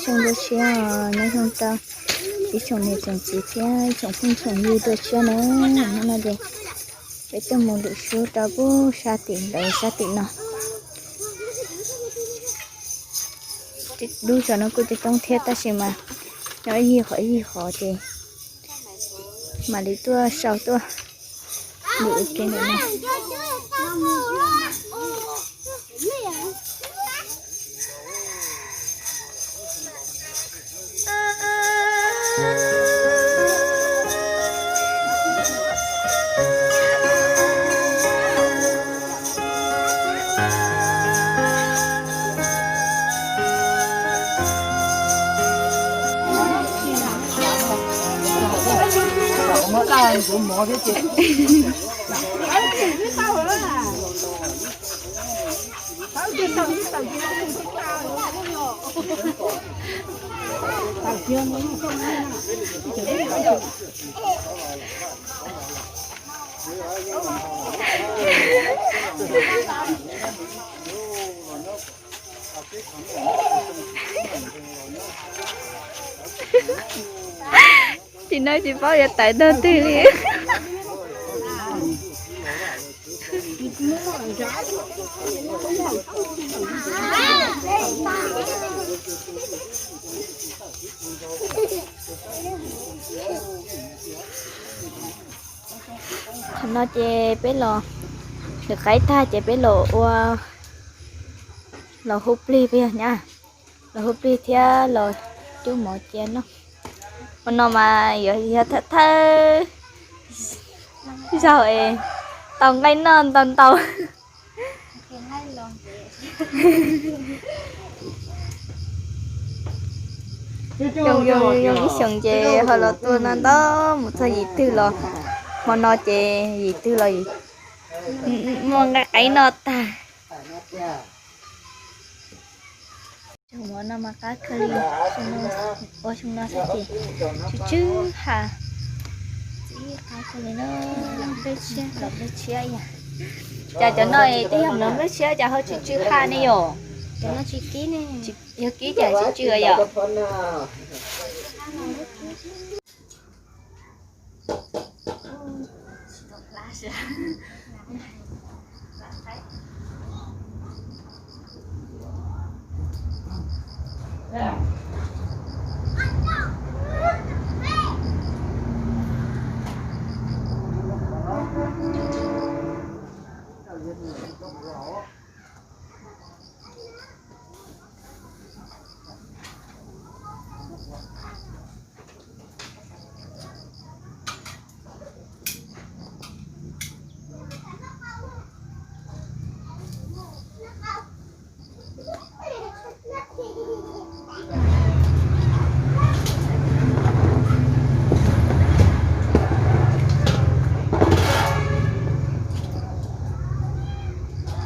Xyoo dua tshiab, nyob zoo rau ib tsoom niam tsoom txiv thiab ib tsoom phooj tsoom ywg dua tshiab na. Hnub no ces peb tuaj mus lwm sub rau pub sab tim ntawd sab tim no. Lub zos no kuj coob coob thiab tab sis mas nyob ib yig qhov ib yig qhov ces mam li tuaj sau tuaj lwm ua ke ntawm no. Tsis no tsis paub yuav tawm tog twg li. Qhov no ces peb los, lwm qaib tag ces peb los ua, los hu plig peb yog nyab, los hu plig thiab los cub mov cia noj. Ua no mas yuav yog thawj thawj zaug es tau nqaij noj ntau ntau. Yoo yoo ib xyoos ces ho los tua no ntau mus txog yim twg los, hmo no ces yim twg los muaj nqaij qaib noj tag. Cov mov no mas qab kawg li, ua xyoo no xwb ces tsw tsw ha, qab kawg li na. Nplooj tshiab, los nplooj tshiab yom. Cas cov no twb yog nplooj tshiab cas ho tsw tsw ha ne yom? Yog kib cas tsw tsw yom?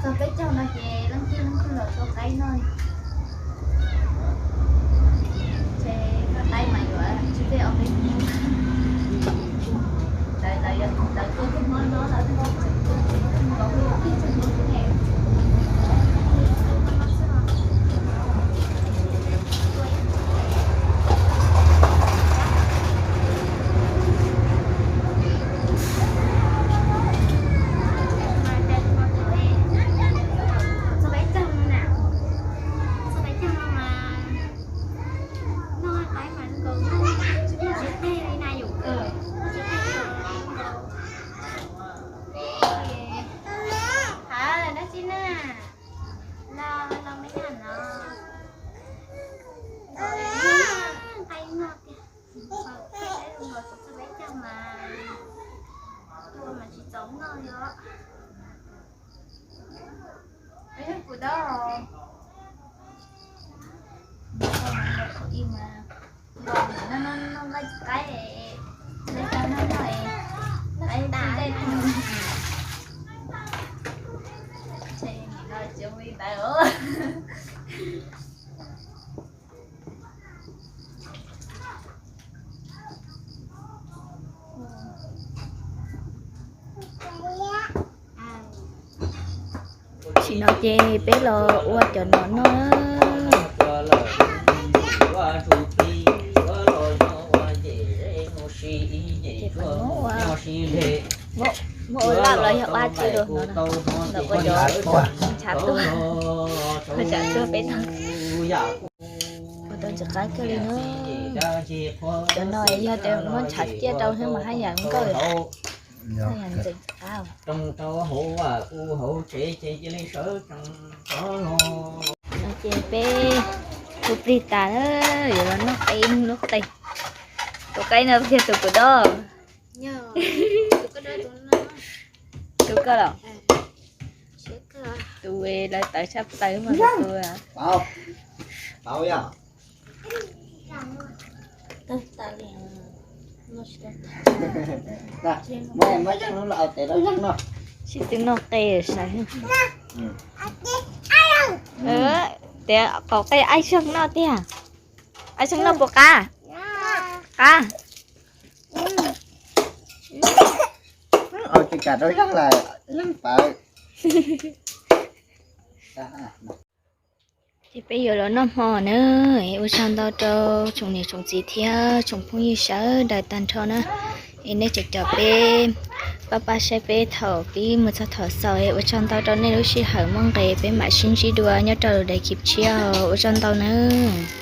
Txog peb caug no ces leej twg leej twg los tua qaib noj. Ces tua qaib mas yuav tsis tej ob peb hnub. Lawv, lawv tua tus hmo no, lawv tua tus hmo no. Hab, dab tsi na? Los, los me nyuam no. Nqaij noj tiag. Nqaij noj tiag. Tsis txog peb caug mas tua mas tsis txaus noj li os. Peb yog kuv dab os. Noj, noj, noj nqaij qaib, nqaij qaib noj noj es qaib tsis nqaij tag. Ces nim no tsis ua li ntawd os. Tam sim no ces peb los ua cov no noj. Ces muab ua, muab ua laj los yog ua tsi los no, ntawm ua cov ntshav tuaj, ua tsam tuaj peb tau, ua tau ntxim qab kiag li na. Cov no yog tias muab ntshav ciaj rau xwb mas haj yam nkauj, haj yam ntxim qab. Ces peb hu plig tas, yuav los noj qe, noj qe. Tus qe no yog tus kuv do. Tus koj los? Tus lawv tawv tshaj plaws mas tus. Sib tw noj qe sav. Tias qaum qe aib zeeg noj tiag. Aib zeeg noj puas qab? Qab. Tsis kam rau zeeg lawm, zeeg pawv. Ces peb yuav los noj hmo na. Ua tsaug ntau rau tsoom niam tsoom txiv thiab tsoom phooj ywg sawv daws tag nrho na. Es nej cov cov peb pab pab saib peb thaum pib mus txog thaum xaus, es ua tsaug ntau rau nej lub sij hawm muaj nqis, peb mam sib ntsib dua nyob rau lub daim clip tshiab, ua tsaug ntau nawb.